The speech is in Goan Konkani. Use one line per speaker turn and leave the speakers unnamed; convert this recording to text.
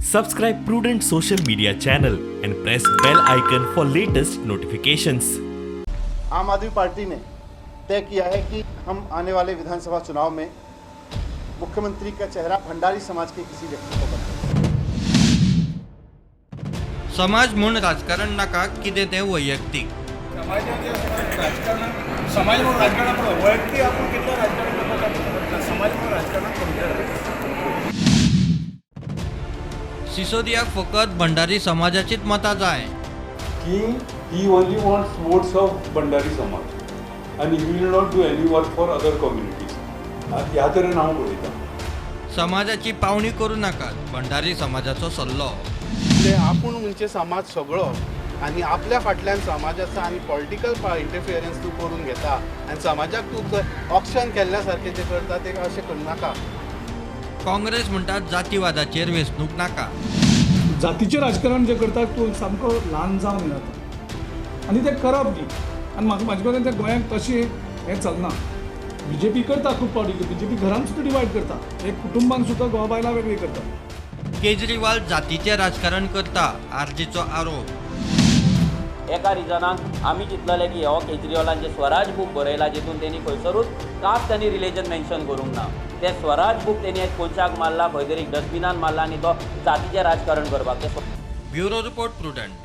Subscribe Prudent social media channel and press bell icon for latest notifications.
Aam Aadmi party ने तय किया है कि हम आने वाले विधानसभा चुनाव में मुख्यमंत्री का चेहरा भंडारी समाज के किसी व्यक्ति को बनाए।
समाज म्हूण राजकारण नाका, कितें तें वैयक्तीक।
राजकारण समाज म्हणून राजकारण, वैयक्तीक आपूण कितलें राजकारण करता, समाज म्हणून राजकारणात करूंक।
सिसोदियाक फकत भंडारी समाजाचीच मतां जाय।
की he only wants votes of Bhandari Samaj आनी he will not do any work for other communities. ह्या तरेन हांव पळयतां।
समाजाची पावणी करूं नाकात, भंडारी समाजाचो सल्लो।
आपूण म्हणजे समाज सगळो आनी आपल्या फाटल्यान समाज आसा आनी पॉलिटिकल इंटरफियरन्स तूं करून घेता आनी समाजाक तूं ऑक्शन केल्ल्या सारकें जें करता तें अशें करनाका।
काँग्रेस म्हणटा जातीवादाचेर वेंचणूक नाका।
जातीचें राजकारण जें करता तूं सामको ल्हान जावन येता आनी तें करप न्ही। आनी म्हाका म्हाजे कडेन तें गोंयांत तशें हें चलना। बीजेपी करता खूब फावटी, बीजेपी घरान सुद्दां डिवायड करता, एक कुटुंबान सुद्दां घोव बायलां वेगळी करता।
केजरीवाल जातीचें राजकारण करता, आरजीचो आरोप।
एका रिजनाक आमी चिंतलेले की हो केजरीवालान जे स्वराज बूक बरयला जितून तेणी खंयसरूच कांयच तांणी रिलीजन मेन्शन करूंक ना, ते स्वराज बूक तेणी एक कोनशाक मारला, खंय तरी डस्टबिनान मारला आनी तो जातीचें राजकारण करपाक।
Bureau report, Prudent.